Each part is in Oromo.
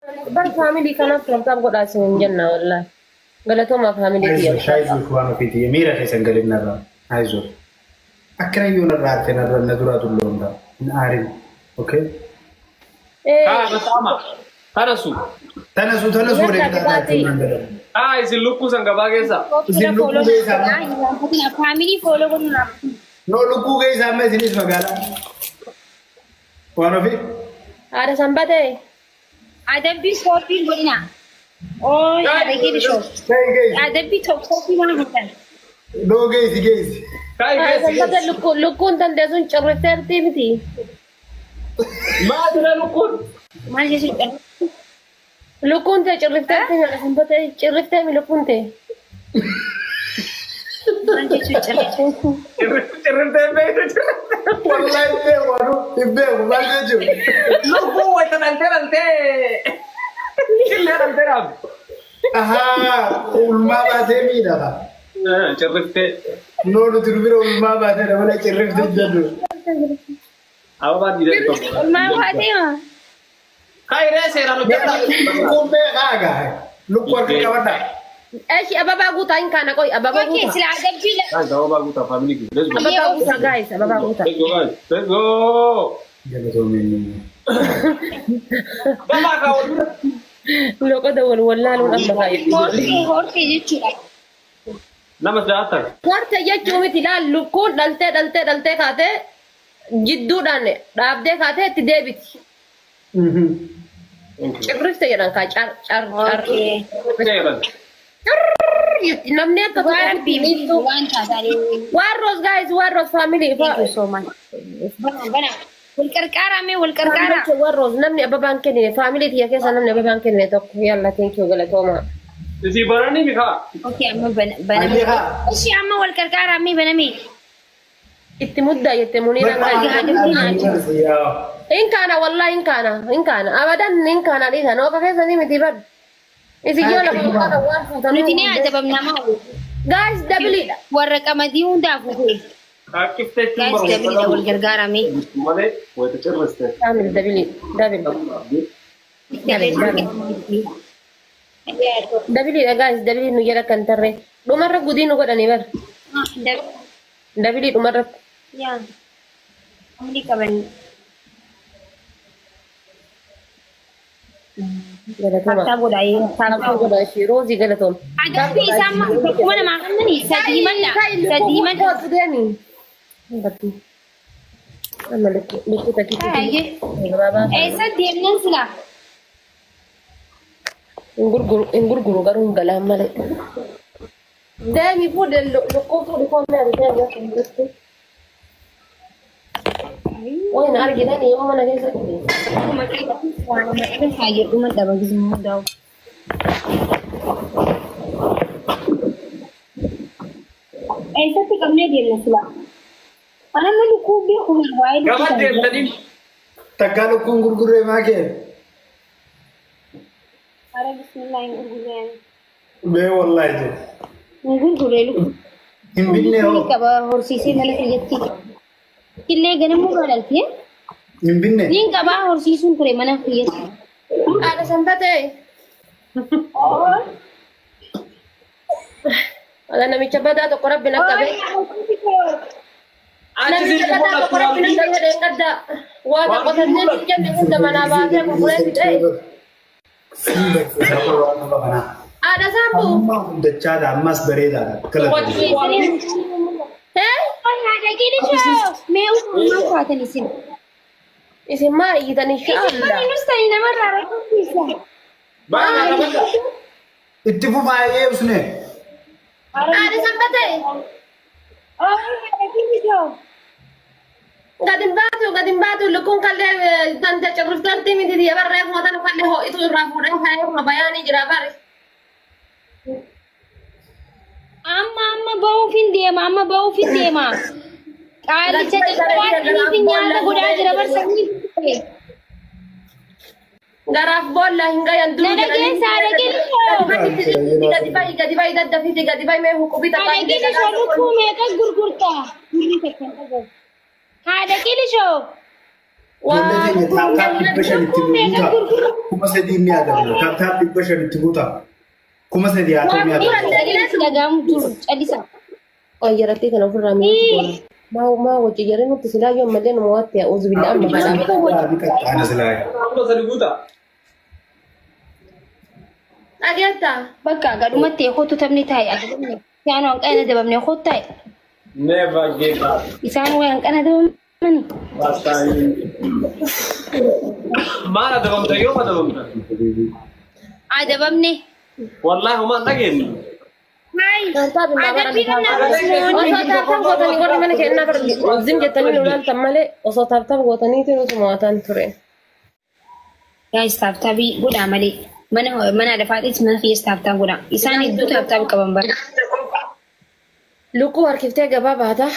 Bar family kanaaf tap tap godhaa isin hin jenna wallaahi. Galatoomaa family kiyya. Ayizoo shaayizoo waan ofiiti miira keessan galin narraa. Ayizoo. Akkana yoo narraa arte narra na duraa tulloomta. Hin aarin. Okay? Kaa batama. Tanasu. Tanasu tanasu wal qixxaataa jechuun jedhamu. Kaa isin lukkuu san gabaa keessa. Isin lukkuu keessaa Family follow godhu. No lukkuu keessaa amma isinis magaalaa. Waan ofii. Haadha sanbatee. Adabbii koppii godhina. Oo haadha gidishoo. Kai geessi. Adabbii tokkoffii waan godhan. No geessi geessi. Kai Haadha geessi sanbatee geessi. lukkuun tantee sun cirrifteertii miti. Maa jira lukkuun? Maal jechuudha? Lukkuun tee cirrifteertii haadha sanbatee cirriftee mi lukkuun tee? Maal jechuudha? Cirriftee beektu cirriftee. Wallahi hin beeku anu hin beeku maal jechuudha. Lukkuu wayita dhaltee dhaltee. Killee dhaltee dhaabde. Ahaa ulmaa baatee miidhaga. Cirriftee. No nuti nu bira ulmaa baatee dabala cirriftee jedhu. Ababaa diidaa tokko. Maal baatee maa? Kai ree seeraan hojjetaa. Lukkuun beekaa gaa. Lukkuu harka qabadhaa. Eshi ababaa guutaa hin kaana qoy ababaa Okay, guutaa. sila adabbii Guys, ababaa guutaa family kiyya. Let's go. Ababaa guutaa guys ababaa guutaa. Let's go guys. Let's go. Galatoomeen. Gabaa kaa wal bira. Loqoda wal wallaaluun amma kaayee. hortee hortee jechuudha. Nama jaatan. Warte jechuun miti laal lukkuun dhaltee dhaltee dhaltee kaatee jidduudhaan dhaabdee kaatee itti deebiti. Cirrifte jedhan kaa car car car. Okay. Seeran. Namni akka Waan tokko waan taatanii. Warroos guys warroos family. Thank you so much. Bana bana. Wal qarqaaraa mee wal qarqaaraa. Warroos namni ababaan kennine family tiyya keessa namni ababaan kennine tokko yalla thank you galatooma. Isii baranii mikaa. Okay, amma bana Ani bana. haa. Ishi amma wal qarqaaraa mee baname. Itti muddaa jette muniiraan kaayee. Hin kaana wallahi hin kaana hin kaana abadan hin kaana dhiisan ooka keessa ni miti bad. Isin yoo lafa kana waan fuutanuu. Nuti ni adabamna maa. Guys dabiliidha. Warra qamadii hundaaf fufe. Kaakkiftee Guys dabiliidha wal gargaaraa mee. Malee wayita cirriste. Family dabilii dabili. Dabiliidha guys dabilii nu jala kan tarree dhumarra gudii nu godhanii bar dabilii dhumarratti. Yaa. Amni qaban. Galatooma. Tap godhaa. Tap godhaa ishee roozii galatooma. Adabbii isaa amma tokkuma namaa kennanii sadii malla. Sadii malla. Kootu deemi. Amma lukkuu takkiitti. Gabaabaa. Eessa deemnan silaa? Hin gurguru garuu hin galaan malee. Deemi fuudhe lukkuu fuudhi koomee ati deemi akka hin jirtu. Wayin argitanii yoo mana keessatti. Waan fayyaduma dhaba gizmoo hundaa'u. Eessatti qabnee deemna silaa? Ana amma lukkuu beeku waa'ee lukkuu Gabaa kana. deemtanii. Takkaa lukkuun gurgurree maa kee? Ara bismillah hin gurgureen. Bee wallahi jedhe. Hin gurguree lukkuu. Hin binne hoo? Qaba horsiisee mana kiyyatti. Killee ganamuu baadhalti. Hin binne? Niin qabaa horsiisuun ture mana kiyyatti. Haadha sanbatee. Haadha namicha badaa tokko rabbi na qabe. Achi Namicha isin badaa tokko rabbi na qabe dheengadda. Waa tokko tanneen hin jenne hunda manaa baasee gurguree fixee. Siin beeksisa waan nama kanaa. Haadha saambuu. Amma guddachaadha ammas bareedaadha. Galatoomee. Hee? Haadha gidishoo mee uumamaa taatan isin. Isin maa iyyitan Isin inshaallah. maal ta'e namarraa rakkoofsiisa. Baay'ee Itti fufaa eebsune. Haadha sanbatee. Haadha gidishoo. Gad hin baatu gad hin baatu lukkuun kallee tante cirrifteertii miti tiyya barree fuutan kallee ho'itu irraa fuudhee kaayee bayaanii jira bari. Amma amma ba'uuf hin deema amma ba'uuf hin deema. Qaalicha caccabaa nyaata godhaa jira barsanii. Garaaf boolla hin gayan duruu Na dhageessa, haadha gidishoo. Gadi bahi gadi bahi daddafiti gadi bahi mee huqubii takka. Haadha gidishoo lukkuu meeqa gurgurta? Gurri takka hin dhagahu. Haadha gidishoo. Ijoollee keenya tap tap 500tti guutaa. 3000 ni adabna. Tap tap 500tti guutaa. 3000 haa ta'u ni adabna. Sagaleen si dhaga'amu jiru calisa. Qayyarattii kana ofirraa miidhu goona. Maa maa wajji jarri nuti silaa yoo ammallee nama waatti a'uuzu billaa amma badhaa. Ni qaxxaana silaa. 3000 guutaa. Dhageettaa. Bakka gadhumatti kootu taphni taa'e adabamne. Isaan waan qana dabamne kootu taa'e. Never give up. Isaan waan qana dabamani. Maal adabamta yoo adabamta? Adabamne. Wallaahi homaan dhageenye. Adabbii kana Osoo tap tap gootanii warri mana kennaa bara zim jettanii nu ilaaltan malee osoo tap tap gootaniitu nutuma waataan ture. Guys, tap tapii godhaa malee. Mana mana lafaatis mana kiyyaas tap tap godhaa. Isaan hedduu tap tap qaban bara. Lukkuu harkiftee gabaa baata.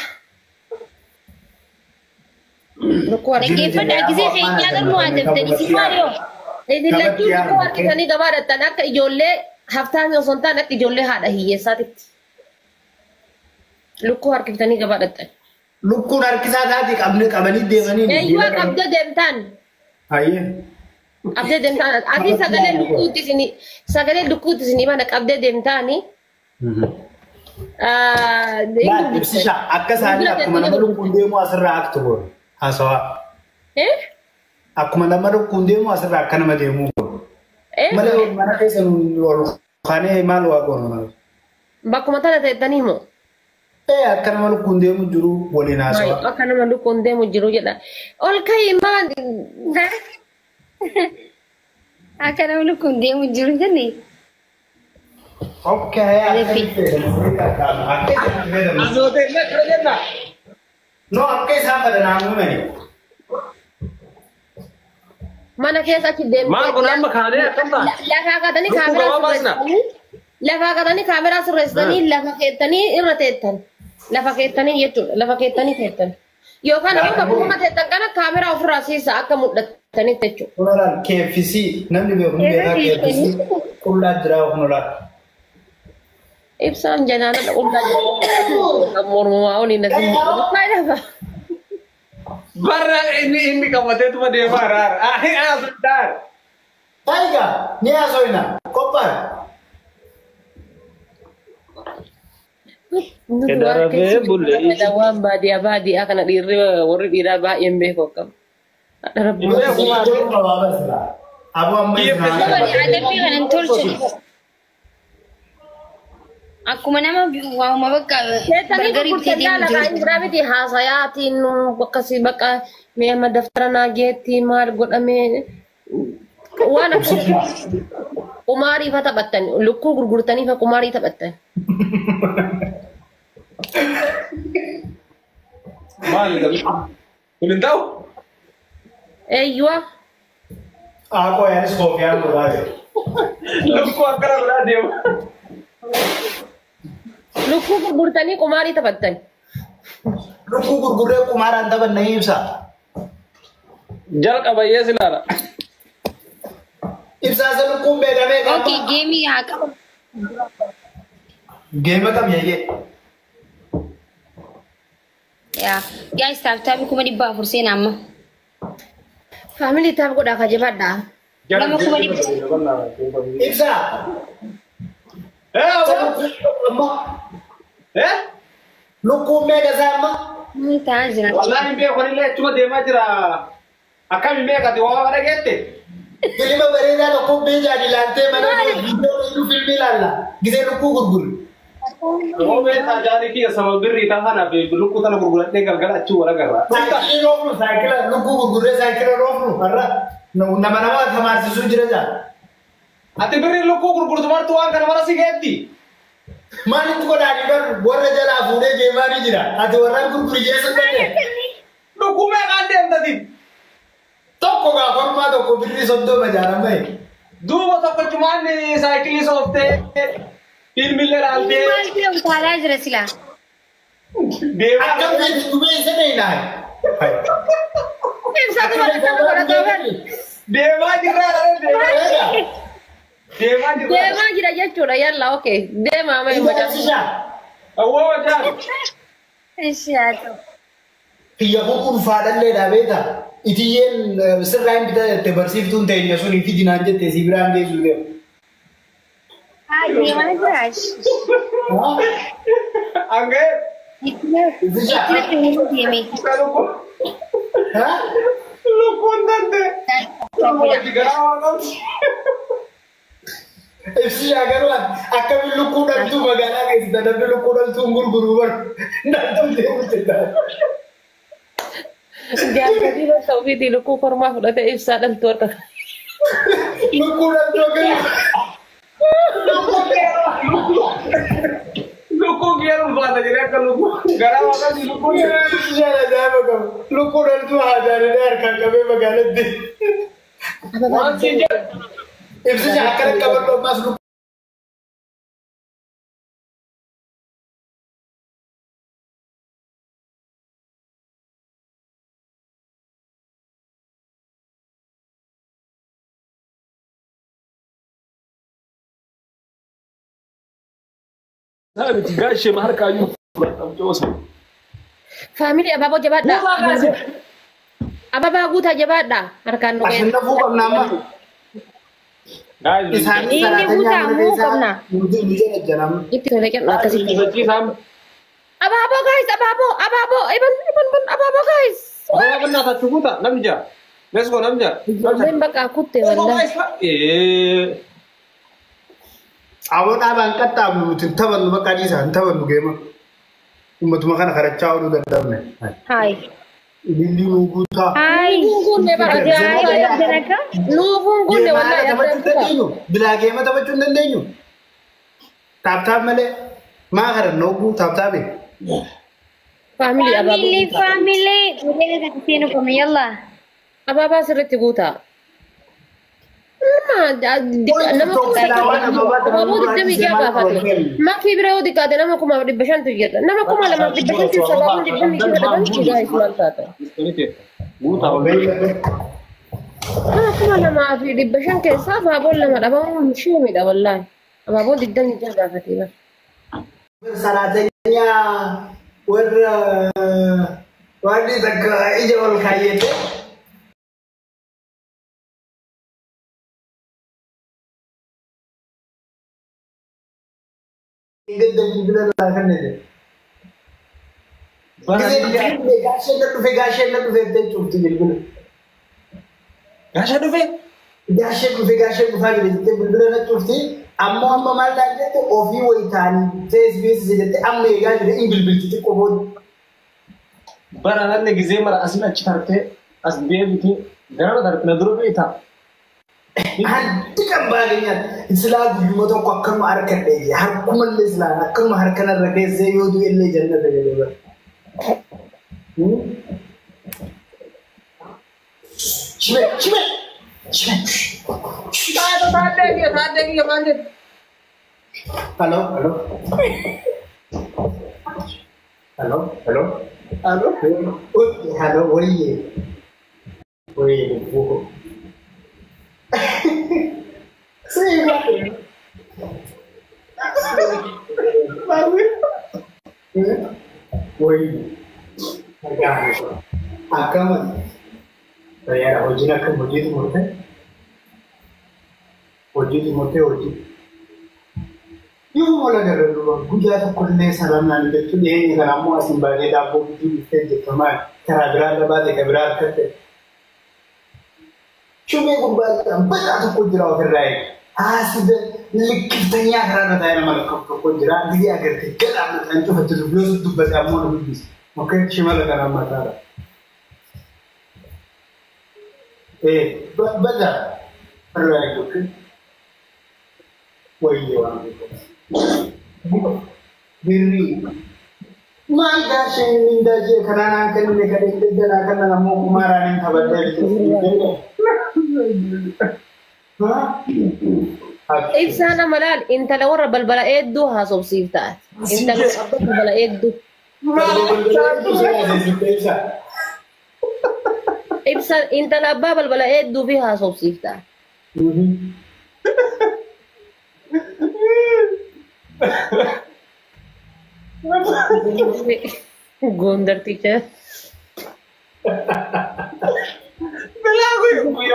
Lukkuu harkiftee. Dhaggeeffadhaa gisee keenyaa garuu adabdanii si maal yoo? Isin lachuu lukkuu harkisanii gabaa dhattan akka ijoollee haftaanii osoo hin taane akka ijoollee haadha hiyyeessaatitti. Lukkuu harkiftanii gabaa dhattan. Lukkuun harkisaa isaatii qabne qabanii deemanii. Eeyyuu qabdee deemtaan. Hayyee. Qabdee deemtaan. Ati sagalee lukkuutti isinii sagalee lukkuutti isinii mana qabdee deemtaani. Laal ibsisha akka isaanii akkuma nama lukkuun deemu asirraa aktu goon haasawaa. Akkuma nama lukkuun deemu asirraa akka nama deemu goon. Malee mana keessa ol kaanee maal waa goonu. Bakkuma tana teettanii moo? Akka nama lukkuun deemu jiru waliin haasawaa. Akka nama lukkuun deemu jiru jedha. Ol ka'i maal? Akka nama lukkuun deemu jiru jenne. Okay, akka isaan fayyadamu. Azootee illee akkana jenna. No, akka isaan fayyadamu uumani. Mana keessa achi deemtee. Maal kun amma kaanee akkam ta'a? Lafaa katanii Lukkuu kaameraa gabaa baasna. sirreessanii lafaa katanii kaameraa sirreessanii lafa keettanii irra teettan. Lafa keettanii jechuudha. Lafa keettanii teettan. Yookaan ammoo bakkuma teettan kana kaameraa ofirraa siisa akka mul'attanitti jechuudha. Kunulaan KFC namni beeku ni beekaa KFC qullaa jira kunulaan. Ibsaan janaana qullaa jiru. Mormumaa oliin natti mul'atu. Barra inni inni qabateetuma deemaa raara. Sultaan. Taayigaa ni haasoyna qophaa'e. Nuti waan baadiyyaa baadiyyaa kana dhiirri warri dhiiraa baay'een beeku akkam. Hin beeku maal? Aboo amma Adabbii kana hin tolchu. Akkuma nama waamuma bakka Teettanii bargarii bitee gurgurtan deemu lafaa jiru. hin biraa miti haasayaatiin akkasii bakka mee amma daftara naa geetti maal godhamee waan akkasii qumaarii fa taphattan lukkuu gurgurtanii fa qumaarii taphattan. Maal kun hin ta'u? Eeyyuwa Aqoo yaanis koofiyaan godhaa jiru. Lukkuu akkana godhaa deema. Lukkuu gurgurtanii qumaarii taphattan. Lukkuu gurgurree qumaaraan taphanna ibsa. Jalqaba yees ilaala. Ibsaa isa lukkuun beekamee qaba. Okay, geemii haa qabu. Geema kam yayyee. Yaa, guys, tap tapii 400,000 seenaa amma. Family tap godhaa ka jabadhaa. Nama 100,000. Ibsaa. Eh, eh? Lukkuun meeqa isaa amma? Maal ta'aa jira? Wallaahi hin beeku anillee achuma deemaa jira. Akkami meeqati waa dhageette? Filima bareedaa tokko beejaan ilaaltee mana viidiyoo filmii ilaalla. Gisee lukkuu gurguru. Roobee tajaajilli kiyya sababa birrii ta'an kanaaf lukkuu tana gurguradhee galgala achii wal agarra. Saayikilii roofnu saayikila lukkuu gurgurree saayikila roofnu har'a nama nama tamaarsisuu jira jaa. Ati birrii lukkuu gurgurtu martu waan kana mara si geetti. Maalitti godhaanii bar warra jalaa fuudhee deemaa ni jira. Ati warraan gurguri jeessu danda'e. Lukkuu meeqaan deemtati? Tokko gaa kormaa tokko birrii 30 jaalan bahe. Duuba tokkochumaan saayikilii sooftee filmillee laaltee Maal ta'e utaalaa jira silaa? deemaa. Akkam beektu dhumee isa dheeyinaa. Ibsaatu barreeffama godhatoo bari. Deemaa jirraa deemaa deemaa jirraa. Deemaa jira jechuudha yalla okay deemaa amma hin macaafa. Awwaa wajjaan. Ishi haa ta'u. Kiyya kun ulfaadhallee dha beektaa. Itiyyeen sirraa hin bitaa jette barsiiftuun teenya sun fi dinaan jette si biraan geessu deemu. Deemaa jiraash. Angee. Ibsisha. Deeme. Lukkuun tante. Garaa waan qabdi. Ibsisha garuu akkamiin lukkuu dhaltuu magaalaa keessatti namni lukkuu dhaltuu hin gurguruu bar dhaltuu deemu jedha. Jaarsatii bakka ofiitii lukkuu kormaa fudhatee ibsaa dhaltuu harka. Lukkuu dhaltuu akkamiin. Lukkuu kiyya ulfaata jedhee akka lukkuu garaa waan qabdi lukkuu. Ibsishaan ajaa'iba qabu. Lukkuu dhaltuu haadhaanii harkaan qabee magaalatti. Waan siin jedhu. Ibsisha akkana qabadhu ammaas lukkuu. Miti gaashee harkaayyuu fudhadhamtee. Faamilii abaaboo jabaadha. Abaabaa guutaa jabaadha. Harkaan nu ga'e. Ashannafuu qabna amma. Isaanis Inni guutaa muu qabna. Nu jala jalam. Itti tolee kennu akkasitti. Abaaboo guys abaaboo abaaboo iban iban iban abaaboo guys. Abaaboo እናታችሁ ጉታ namni jira. Let's go namni jira. Ijoolleen bakka kutte wallahi. Aboo dhaabaan qaxxaamnu nuti hin taphannu bakka dhiisaa hin taphannu geema. Uummatuma kana karachaa ooluu dadhabne. Hayi. Ilillii nuu guutaa. Hayi. Nuufuun guunne bara. Ajaa'iba Nuufuun guunne wallahi. Geema taphachuu hin dandeenyu. Bilaa geema taphachuu hin dandeenyu. Taaptaap malee maa karanna oguu taaptaabe. Faamilii abaaboo Family, guutaa. family. Udah kasih nukum, yalla. Abaabaa sirriitti guutaa. Nama abaaboo 26 gaafate. Makii bira yoo xiqqaate nama 1500 jedha. Nama 2500 abaaboo 26 dhaban guys maal taata? Nama 2500 keessaa abaaboon lama dhabamuun shiimidha wallaahi. Abaaboo 26 gaafatee bara. Saraatenyaa warra waan takka ija ol kaayyate. Gadda bilbila irraa kennite. Gaasheen na dhufe gaasheen na dhufe jettee cuufti bilbila. Gaashee dhufe? Gaasheen dhufe gaasheen dhufaa jira jettee bilbila na cuufti. Ammoo amma maal ta'a jette ofii wayi ta'anii teessee jettee amma eegaa jira in bilbilti xiqqoo booda. Bara nanne gizee mara asin achi tartee as deebitee gara tarte na dura beektaa. Hanti kan baay'inaan silaa guyyuma tokko akkanuma harka dheeyye harkumallee silaa akkanuma harka narra keessee yoo du'e illee jannata jedhee bara. Shime shime shime. Taaddee kiyya taaddee kiyya maal jettu? Hello hello. Hello hello. Hello. Hello wayye. Wayye buko. Sí, Wayye. Akkama. Yaara hojiin akkam hojii xumurte? Hojii xumurtee hojii. Yoo wala garra duuba guyyaa tokko illee salaamnaan jettu dhiyeenya kana ammoo asiin baatee daabboo bituu dhuftee jirta maal karaa biraa irra baate ka biraa harkatte. Shumee gurbaa badaa tokko jira ofirraa eega. Asida likkiftanyaa karaa irra taa'ee nama lakkaa'u tokko jira. Gizee agartee gadhaabna ta'an cufatte yoo dubbate ammoo nu dubbisa. Okay, shimala kanaan mataadha. Badaa irraa eegu. Wayyee waan beekamu. Birrii. Maal gaasheen mindaa jee kanaan aan kennine kan hin deddanaa kanan ammoo kumaaraan hin taphadhee. Ibsaa nama laal intala warra balbala hedduu haasofsiif taate. Intala abbaa balbala hedduu. Ibsa intala abbaa balbala hedduu fi haasofsiif taate. Gondarticha.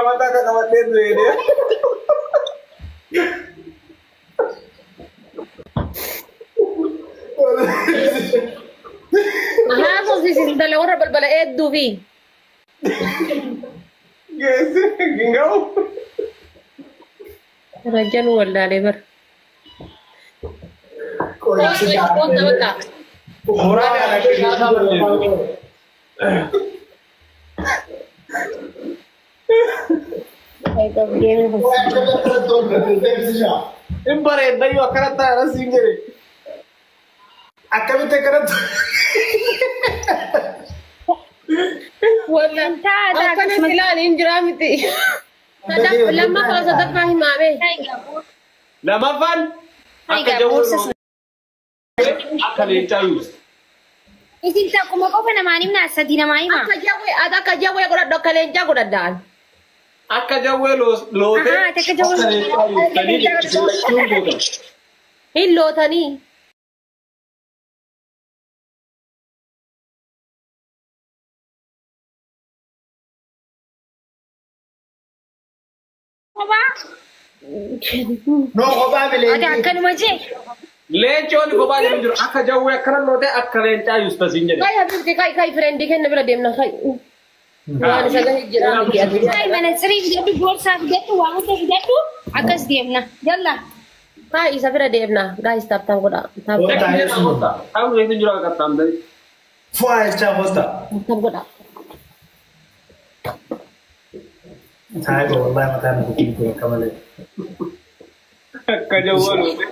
Dirqama akka qabadhee du'ee. Haasofsiisin intala warra balbala eedduu fi. Geessi ginga'u. Rajjan wallaalee bara. Hin bareeddayyuu akkanatti taa'an siin jedhe. Akkamitti akkanatti? Akkanatti ilaali hin jiraa miti. Lammaffaa sadaffaa himaame. Lamaffaan akka jawwee akka leencaa yuusa. Isin takkuma qofa namaan himnaa sadi namaa hima. Akka jawwee akka jawwee godhadhu akka leencaa godhadhaan. Akka jawwee lootee akka leencaa yuusanii isin gootan. Hin lootanii. Kophaa. No kophaa mi leenci. Akkanuma jee. Leencoon kophaa jedhamu jiru akka jawwee akkana lootee akka leencaa yuusta siin jedhe. Kai habibti kai kai friendii kenna bira deemna kai. Waan isa gahe jira miti ati. Kai manatsirii fidadhu boorsaa fidadhu waan hunda fidadhu akkas deemna. Jalla. Kai isa bira deemna guys taaptaan godha. Taaptaan jiru akka qaxxaamtanii. Fu'aa jechaa hosta. Taap godha. Saayiba wallahi mataan kukkuu akka malee. Akka jawwee lootee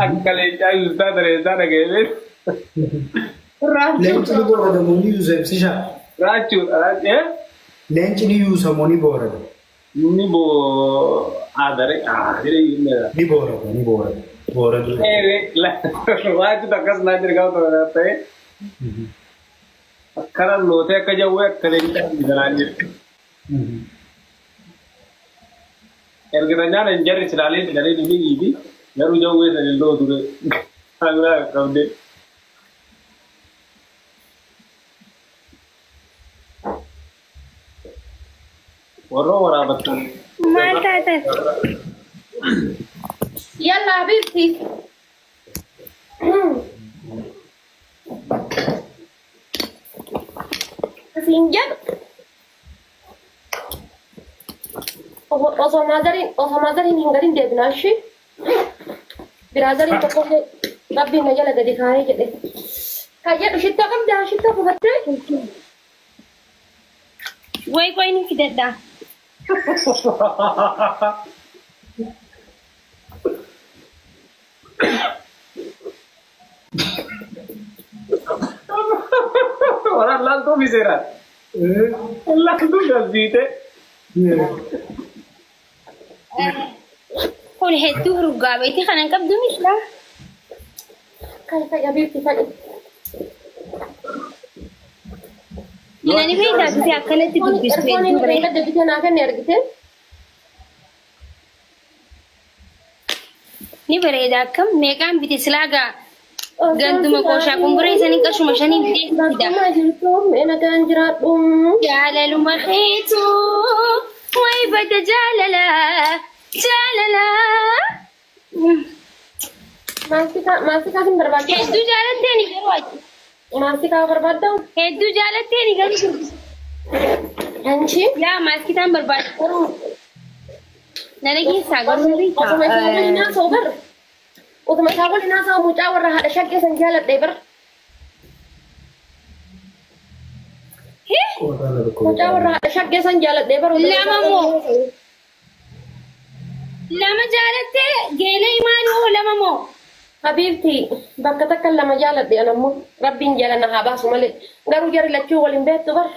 akka leencaa yuustaa dareessaa dhaga'ee. Leenci ni booradamu ni yuusa ibsisha. Raachuudha raachuu. Leenci ni yuusamu ni boorada. Ni boo aadare aadare Ni boorada ni boorada. Booradu. Raachuudha akkas naa jira gaafa ta'e. Akkana lootee akka jawwee akka leencaa yuusanaa jira. Erga nyaana hin jarri silaalee silaalee ni iibi garuu jawwee sana hin lootu ture qabdee. Warra waraabattan. Maal taatan? Yalla habibti. Siin jedhu. Osoo maazariin hin galin deebinaa ishee. Biraazariin tokko rabbiin na jala gadi kaayee jedhe. Kan jedhu shittaa qabdaa shittaa buufattee. Wayi qoyi ni fidadhaa. Warra laaltuu miseera. Laaltuu galsiite. Kun hedduu urgaa beektii kanan qabdu miti. Kai kai habibti kai. Minani beektaa bitee akkanatti dubbistu hedduu bareeda. Bitee naa kenne argite. Ni bareeda akkam meeqaan bite silaa gaa ganduma qooshaa kumburee isaanii qarshuma shaniin bitee fida. Nagaan jiraadhu. Jaalaluma keetu wayi bada jaalala jaalala. Maastikaa sin barbaaddaa? Hedduu jaalatteeni garuu ati. Maastikaa barbaaddaa? Hedduu jaalatteeni garuu. Anchi? Yaa maastikaan barbaadda garuu. Nana keessaa garuu ni beektaa. Osuma isaa waliin haasa'u bar. Osuma isaa waliin haasa'u mucaa warra haadha shaggee san jaaladhee bar. Mucaa warra haadha shaggee san jaaladhee bar. Lama moo? Lama jaalattee geelee himaan lama moo? Habibti bakka takka lama jaaladhe anammoo rabbiin jaalana haa baasu malee garuu jarri lachuu waliin beektu bar.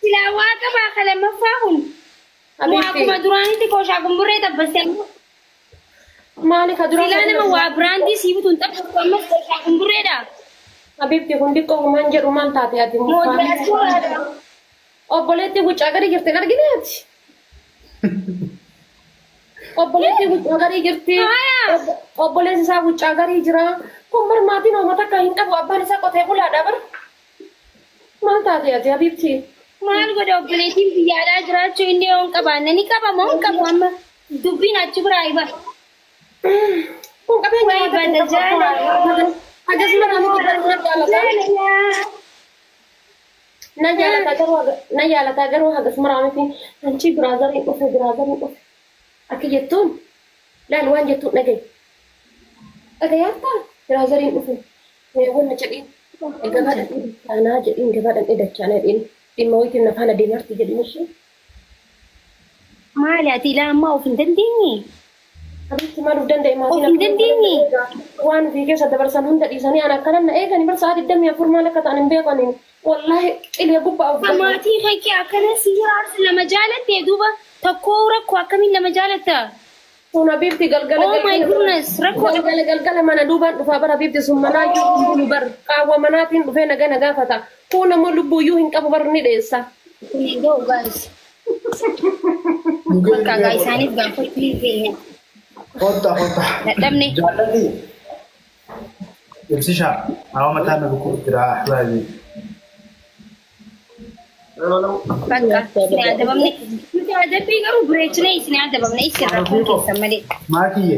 Silaa waaqa baaka lammaffaa kun. Akkuma duraanitti qooshaa kumburree tabbastee ammoo. Maali ka duraan? Silaa nama waa biraandii sii bituun taphatu ammas qooshaa kumburreedha. Habibti kun xiqqoo humaan jedhu maal taate ati? Obboleetti guccaa gadi jirti argine ati? Obboleetti guccaa gadi jirti. Obboleessi isaa guccaa gadi jira. Kun bar maatiin uummata akka hin qabu abbaan isaa qotee bulaadha bar. Maal taate ati Habibti? Maal godha obboleettiin biyyaadhaa jiraachuu inni yoo hin qabaanne ni qaba moo hin qabu amma dubbiin achi biraa iba. Kun qabeenya Wayi bada jaalala. Akkasuma namni jaalata. Na jaalataa garuu na jaalataa garuu hagas maraamiti anchi biraazariin dhufe biraazariin dhufe akka jettuun laal waan jettuun dhagaye. Dhagayaattaa biraazariin dhufe wanna jedhiin gabaa dhaqee dachaanaa jedhiin gabaa dhaqee dachaanaa jedhiin dhimma wayitiin na faana deemarti jedhiin ishee. Maali ati ilaa ammaa of hin dandeenye? Abitti maal of danda'e Of hin dandeenye? Waan ofii keessa dabarsan hunda dhiisanii ana akkanan na eegani bar sa'aa 24 maal akka ta'an hin beekaniin wallaahi qilee gubbaa of Maatii kee akkana si jiraarsu lama jaalatte duuba tokko rakkoo akkamiin lama jaalatta? Sun Habibti galgala Oh my goodness, rakkoo galgala galgala mana duubaan dhufaa bara Habibti sun manaa iyyuu bulu bar qaawwa manaatiin dhufee naga na gaafata. Kun ammoo lubbuu iyyuu hin qabu bar ni dheessa. Go guys. Bakka gaa isaaniif gaafachuu hin feene. Hotta hotta. Dadhabne. Jaalladhi. Ibsishaa. Hawa mataa na dhukkubu jira ahbaabi. Bakka isin adabamne. Nuti adabbii garuu bireechine isin adabamne isin rakkoo keessan malee. Maakiyye.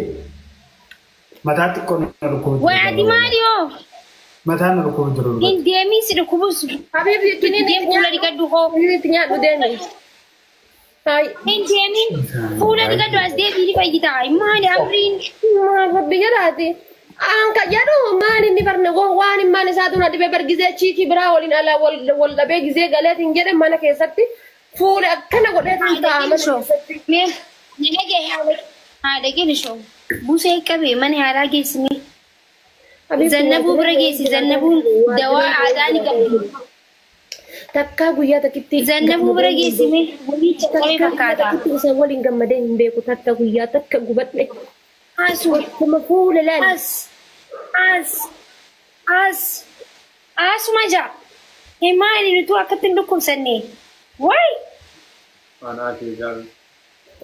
Mataa xiqqoo na dhukkubu jira. Waa ati maali hoo? Mataa na dhukkubu jira. Hin deemin si dhukkubus. Habibti kiniin Deem fuula dhiqadhu hoo. Kiniin itti nyaadhu deemi. Hayi. Hin deemin fuula dhiqadhu as deebii ni fayyita. Maali amriin? Maal rabbi jedhaati. Anka jedhu maal inni barne waan immaan isaa tuna dhibee bar gizee chiikii biraa waliin alaa wal dhabee gizee galeetiin jedhe mana keessatti fuula akkana godheetiin taa'a mana keessatti. Mee nama gahee haadha geeshoo busee qabee mana yaalaa geessine. Zannabuu bira geessi zannabuun dawaa aadaa ni qabdi. Takkaa guyyaa takkitti. Zannabuu bira geessine walii caccabee fakkaata. Takka isaan waliin gammadee hin beeku takka guyyaa takka gubadhe. Asu Akkuma fuula laali. as as as asuma jaa. Hee maali nutu akkatti hin dhukkubsanne? Wayi!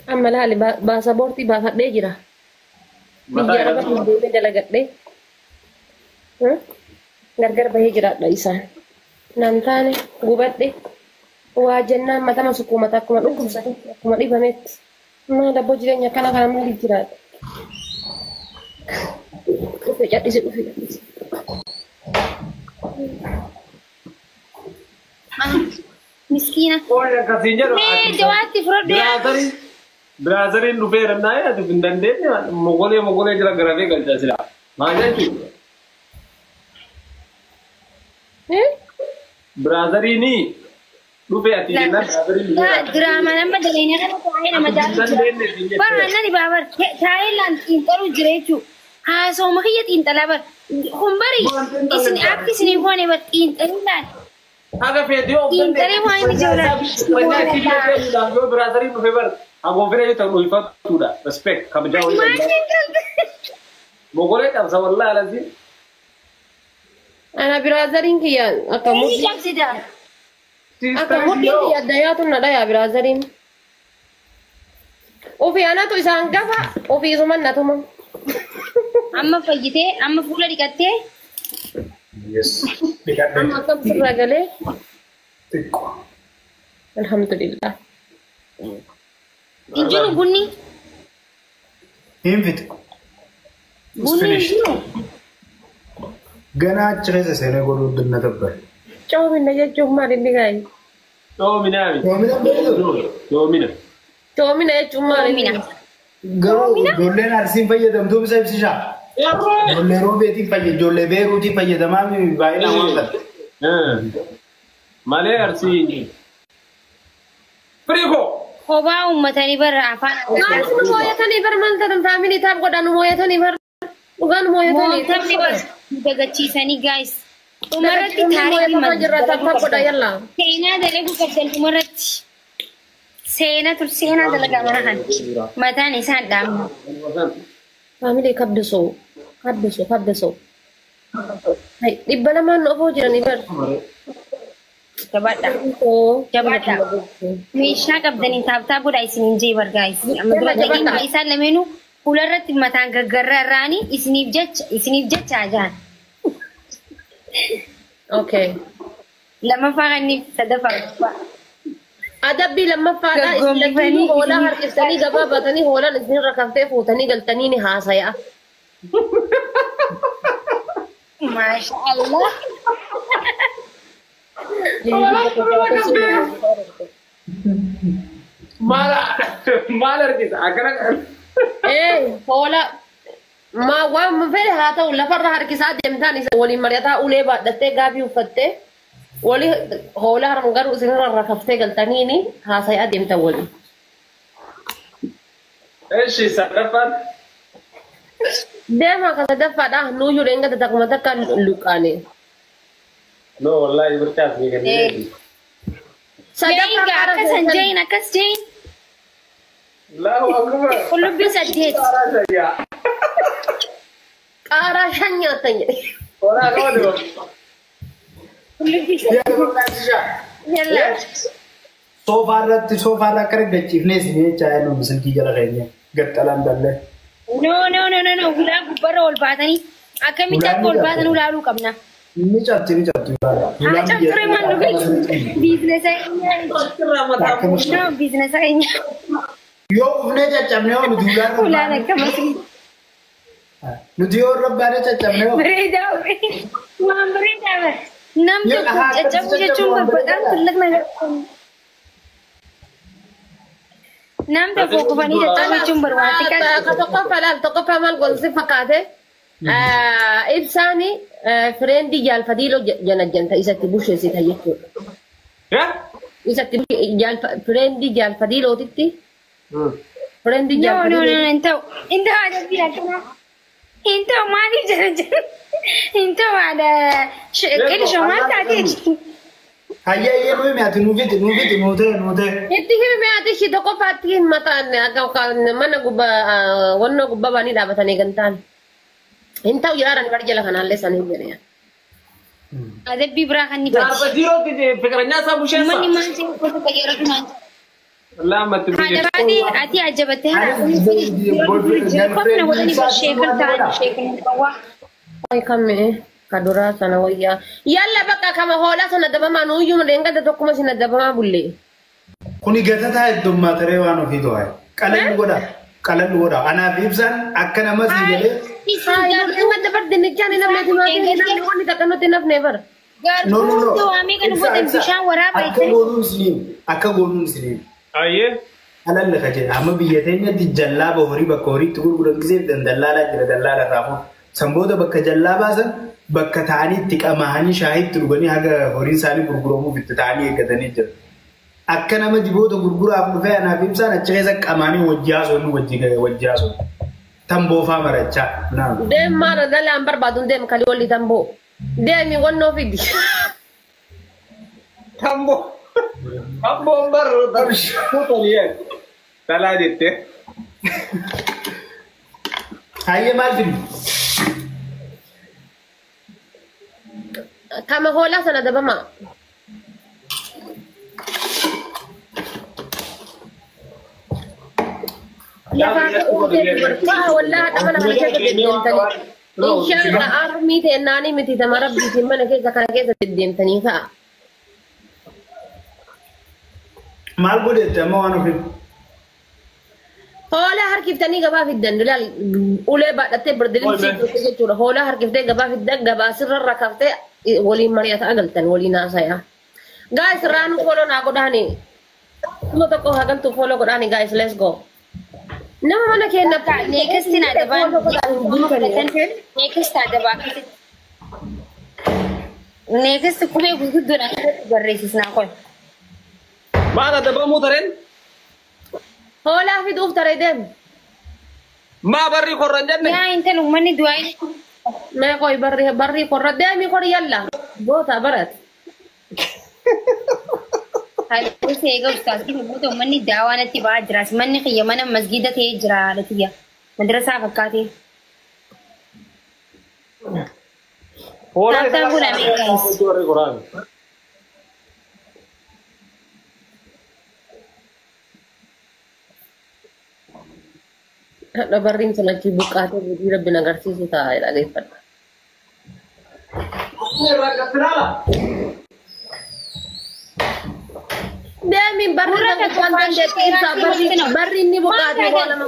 Amma laali baasaboortii baafadhee jira. Biyya arabaa deemee dalagadhee. Gargar bahee jiraadha isaan. Naan taane gubadhe waa jennaan matama sukkuumata akkuma dhukkubsate akkuma dhibametti. Maal abboo jireenya akkana kana maaliif jiraadha? Dhufe cadhise dhufe cadhise. Miskiina. Mee dawaatti fudhadhu yaa. Biraazariin dhufeera naa ati hin dandeenye mogolee mogolee jira garafee galchaa sila. Maal jechuudha? Biraazariin dhufee ati jennaan biraazariin dhufeera. Diraamaa nama jireenya kana taa'ee nama jaalatu. Bara nani baabar taa'ee laan xiinxaluu jira jechuudha. Haasawuma kiyya xiinxalaa bar. Kun bari isin akka isin hoone bar xiinxaluu laal. Haga feetee of Xiinxalee waan inni jaalatu. Yoo biraazariin dhufee bar hagoofina yoo ta'u dhuunfattuudha. Respect kabajaa wayii. Mogolee cabsa wallaahi alasiin. Ana biraazariin kiyya akka Inni cabsita. Akka mudhiin kiyya addayaatu na dhayaa biraazariin. Ofii anatu isaan gafa ofii isuman natuma. Amma fayyitee amma fuula dhiqattee. Yes. Dhiqadhe. Amma akkam sirraa galee. Xiqqoo. Alhamdulillah. Hin jiru bunni. Hin fixe. Bunni hin jiru. ገና achi keessa seenee godhuu dinna tabbar. Coomina jechuun maal inni gaayi? Coomina. Coomina beektu? Coomina. Coomina jechuun maal inni? Garuu ijoolleen arsiin fayyadamtuu bisa ibsishaa. Ijoollee roobeetiin fayyadamu, ijoollee beeruutiin fayyadamaa baay'inaan waan ta'e. Malee arsiin. Firiikoo. Kophaa uummatanii bara afaan. Maal nu mooyatanii bara maal ta'an faamilii taaf godhan nu mooyatanii bara. Dhugaan mooyatanii. Mootamni bara dagachiisanii gaayis. Dhumarratti taarikii jirra taaf godha yalla. Seenaa dalaguu qabdan dhumarratti. Seenaa tur seenaa dalagaa mana kan. Mataan isaan dhaabna. Faamilii kabdisoo kabdisoo kabdisoo. 200 ofoo jiranii bara. Jabaadha. Jabaadha. Meeshaa qabdanii taaptaa godhaa isiniin jee bar gaayis. Amma dura dhageenya isaan lameenuu fuularratti mataan gaggarraarraanii isiniif jecha ajaan. Okay. Lamaffaa kan sadaffaa. Adabbii lammaffaadha isin lachuun hoolaa harkiftanii gabaa baatanii hoolaan isinirra kaftee fuutanii galtanii ni haasaya. Maasha Allah. Maal argita? Akkana. Hoolaa maa waan fedhe haa ta'u lafarra harkisaa deemtaan isa waliin mari'ataa ulee baadhattee gaabii uffattee walii hoolaa harma garuu isinirra rakaftee galtaniini haasayaa deemtan waliin. Eshi sadaffaan. Deema ka sadaffaadha nuuyyuu dheengata takkuma takka luqqaane. No wallahi burchaas ni kennee. Sadaffaa akkas hin jeeyin akkas jeeyin. Allahu akbar. Qullubbii 8. Qaaraa 5 nyaatan jedhe. Hoolaa qaba. Soofaarratti soofaarra akka argachiifnee isin jechaa nu silkii jala keenya gaxxalaan dallee. No no no no no ulaa gubbarra ol baatanii akkamitti akka ol baatan ulaaluu qabna. Ni cabti ni cabti. Haa cabture maal nu galchu biizinesa keenya. No biizinesa keenya. Yoo ufnee caccabnee hoo nuti ulaan Ulaan akkamatti. Nuti yoo rabbaanee caccabnee hoo. Bareedaa waan bareedaa bara. Nam tokko caccabuu jechuun በጣም ትልቅ ነገር Nam tokko kufanii caccabuu jechuun barbaade. Tokkoffaa laal tokkoffaa maal gosa fakkaate ibsaani fireendii jaalfadiiloo janajjanta isatti busheessita jechuudha. Isatti fireendii jaalfadiilootitti. Fireendii jaalfadiiloo. No no no hin ta'u hin ta'u adabbii akkanaa hin ta'u maaliif janajjanta hin ta'u haadha qilishoo maal taatee jirti. Hayyee nuyi ati nuufiti nuufiti nuutee nuutee. Itti himi ati ishii tokkoffaatti hin mataan akka mana gubbaa wannoo gubbaa baanii dhaabatanii gantaan. Hin ta'u jiraarani bari jala kanaallee san hin jedhe. Adabbii biraa kan ni fadi. Jaarba jiirootti fikiranyaa isaa busheessa. Manni maal jedhu gosa qajeelatu maal jedhu. Lammatti Haadha baatee ati ajabattee haadha godhanii sheekul ta'an sheekul qawwaa. Kamee. Kaduraa sana wayyaa. Yalla bakka kama hoolaa sana dabamaa nuuyyuu dheengada tokkuma sina dabamaa bulle. Kuni gatataa heddummaa taree waan ofii to'e. Qalalli godha. Qalalli godha. Anaaf ibsaan akka nama sii galee. Dheengada bar dinnichaan hin hafne timaatiin hin hafne wanni takka nutti hin hafne bara. No no no. Waamee kan godhan bishaan waraabaa Akka goonuun siniin. Akka goonuun siniin. Ayyee. Qalalli ka jedha. Amma biyya teenyatti jallaaba horii bakka horiitti gurguran gisee dallaalaa jira dallaala raafuu. Sanboota bakka jallaa baasan bakka ta'anii itti qamaanii shaayitti dhuganii haga horiin isaanii gurguramuuf itti ta'anii eeggatanii jiru. Akka nama diboota gurguraaf dhufee anaaf ibsaan achi keessa qamaanii wajji haasofnu wajji haasofnu. Tamboofaa marachaa. Deem maara dhalaan barbaadu deem kalii walii tamboo. Deemi wannoo fidi. Tamboo. Tamboon barru tamboo dhalaa jettee. Hayyee maal fidi? Kama hoolaa sana dabamaa. Lafaa wallaahi haadha mana kana keessa deddeemtanii. Inshallah armii ta'e miti tama rabbiitiin mana keessa kana keessa deddeemtanii ka'a. Maal godhette amma waan ofii? Hoolaa harkiftanii gabaa fiddan laal ulee baadhattee birdilimsii jechuudha. Hoolaa harkiftee gabaa fiddan gabaa sirra rakaftee waliin mari'ataa galtan waliin haasayaa. Guys raanu follow naa godhaani. Kuma tokko haa galtu follow godhaani guys let's go. Nama mana keenya Neekasti naa dabaan neekasti adabaa akkasitti. Neekasti qubee gurguddoon akkasitti barreessisnaa qoy. Maal adabamuu tareen? Hoolaa fiduuf taree deemu. Maa barrii korran jenne? Yaa intal uummanni du'aa Mee qoy barrii korra deemi kor yalla. Goota barat. Halluu seega ustaas goota uummanni daawaa natti ba'aa jira. Manni kiyya mana masgiida ta'ee jira haadha tiyya. Madrasaa fakkaatee. Hoolaa Taaptaan kun ameerikaas. warri koraan. Hadha barriin sun achi buqqaatee hojii rabbiin agarsiisu ta'a dhageeffadha. Irraa gattiraala. Deemi barri waan dandeettii ibsaa barri inni buqaatee hoolama.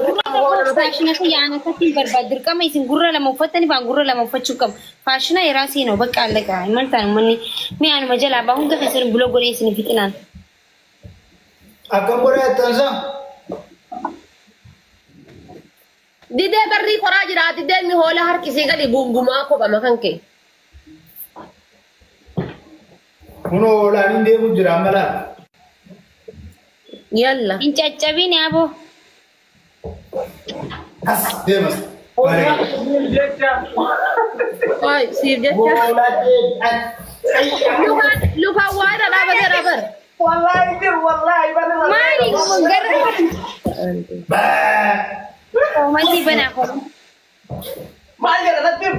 Faashina yaana akkasiin barbaadu dirqama isin gurra lama uffattanii faan gurra lama uffachuu qabu. Faashina yeroo seenoo bakka allaqa maal ta'an uummanni mi'aanuma jalaa baa hunda keessan buloo godhee isin fixinaan. Akkam godhee attansa? Didee barrii koraa jira ati deemi hoola harkisii gadi gungumaa kophama kan kee. Kunoo hoolaan hin deemu jira amma laata. Yalla. Hin caccabin yaaboo. As deemas. Oi siif jecha. Lukaan waa irra dhaabateera bar. Wallaahi jiru wallaahi barri. Maali gara. Manni banaa qofa. Maal jedha natti?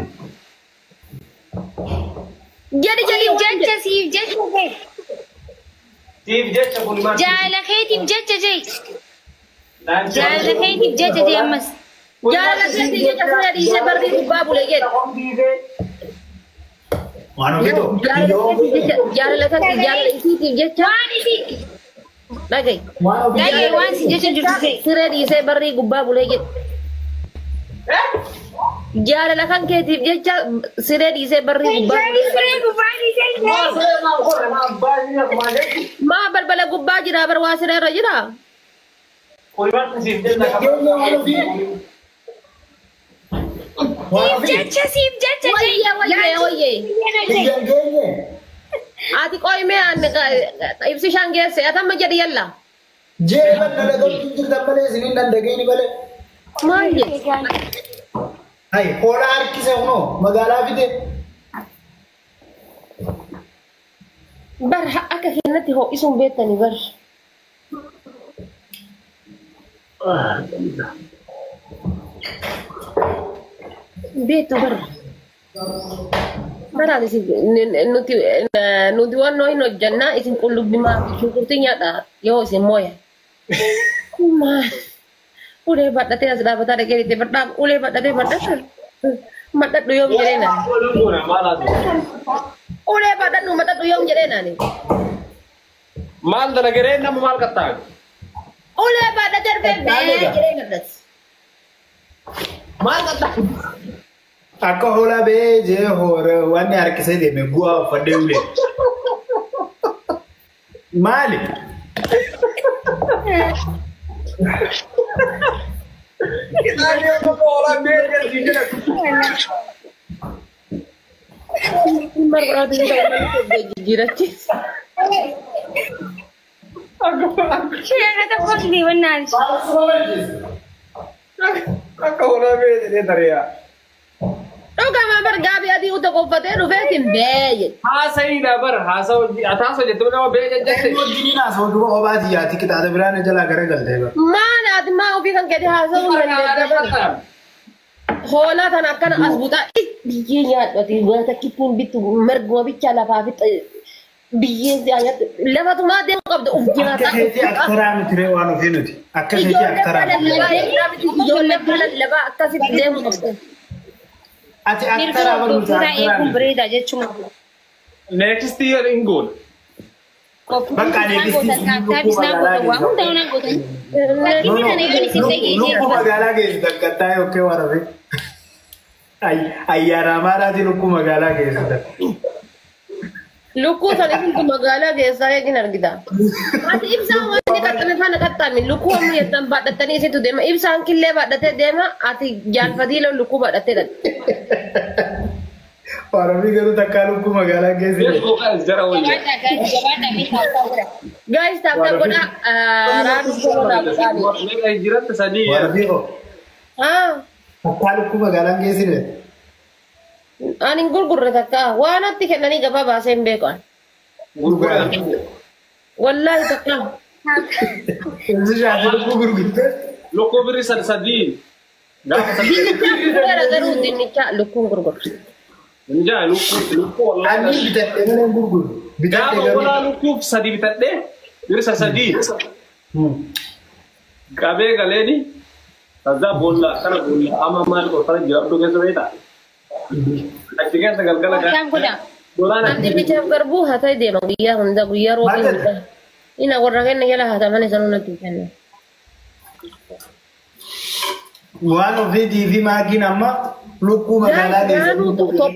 Jedhi jedhi jecha siif jecha jee. Siif jecha kun maal? Jaala keetiif jecha jee. Jaala keetiif jecha jee ammas. Jaala keetiif jecha sana dhiisee barrii gubbaa bule jedhi. Waan ofiitoo. Jaalala isiitiif jecha. Waan isii. Dhaga'i. Dhaga'i waan si jecha jirtu jee. Siree dhiisee barrii gubbaa bulee jedhi. Jaalala kan keetiif jecha siree dhiisee barrii gubbaa bulee. Siree gubbaa dhiisee jee. Maa balbala gubbaa jira bar waa siree irra jira. Siif jecha siif jecha jee. Wayyee wayyee wayyee. Ati qoyimee ibsi shan geesse atamma jedhi yalla. Jee bal'aa galchuun jirtan malee isiniin dandageenyi malee. Maal jedhi? Hai hoolaa harkise kunoo magaalaa fide. Bar akka kennatti ho'isuun beektani bar. Beektu bar. Baraan isin nuti waan hin hojjannaa isin qullubbimaa shunkurtii nyaadha yoo isin mooya. Maal ulee badhatee as dhaabbataa dhaqee itti badhaaf ulee badhatee badhata madhadhu yoom jedhee nani. Ulee badhadhu madhadhu yoom jedhee nani. Maal dalagaree nama maal qaxxaabe? Ulee badhatee dhufee bee jedhee nadhas. Maal qaxxaabe? Akka hoolaa bee jee hoore wanni harkisee deeme gu'aa uffadhee ulee. Maali? Akka hoolaa bee jedhee tari'a. Dhugama bar gaabii adii uta qoffatee dhufeetiin bee. Haasayiidha bar haasa hojii ati haasa jettee nama bee jette. Wajjiniin haasawaa duuba kophaati yaati qixaata biraan jalaa garagaltee bar. Maal ati maa ofii kan keeti haasawuu dandeessa. Hoolaa tan akkana as butaa biyyee nyaadhu ati wanta kippuun bittu marguma bichaa lafaa fi biyyee nyaadhu lafatumaa deemu qabda uf Akka keetii aktaraa miti ree waan ofii nuti. Akka keetii aktaraa miti. Ijoollee lallabaa akkasitti deemu qabda. Ati aktaraa barumsa aktaraa. Bareeda jechuudha. Next year in goal. Bakka next Lukkuu magaalaa keessa takkataa yookiin waraabee. Ayyaana amaaraatii lukkuu magaalaa keessa. Lukkuu sana isin magaalaa keessaa eegin argita. Ati ibsaan wanti qaxxame faana qaxxame lukkuu amma jettan baadhattanii isitu deema. Ibsaan killee baadhatee deema ati jaalfatii loon lukkuu baadhattee dhatte. Waraabbii garuu takkaa lukkuu magaalaa keessa. Guys taaptaa godhaa raaduu godhaa. Waraabbii hoo? Takkaa lukkuu magaalaa keessa. Ani gurgurre takka waan atti kennanii gabaa baasee hin beeku. Wallaahi takka. Lukkuu gurgurte? Lukkuu birri sadii. Dinnicha gurgureera garuu dinnicha lukkuun gurgurte. Dinnicha lukkuu wallaahi. Ani bitadhee malee gurguru. Gaafa hoolaa lukkuuf sadii bitadhee birri sadii. Qabee galeeni. Kaza boolla kana boolla amma maal qofa jira abduu keessa beektaa? Achi keessa galgala Dinnichaaf garbuu haa ta'e deema guyyaa hunda guyyaa roobii hunda. Ina warra kenna jala haataman isa nuna kenna. Waan ofiitii fi maakiin amma lukkuu magaalaa Naannoo geessanii.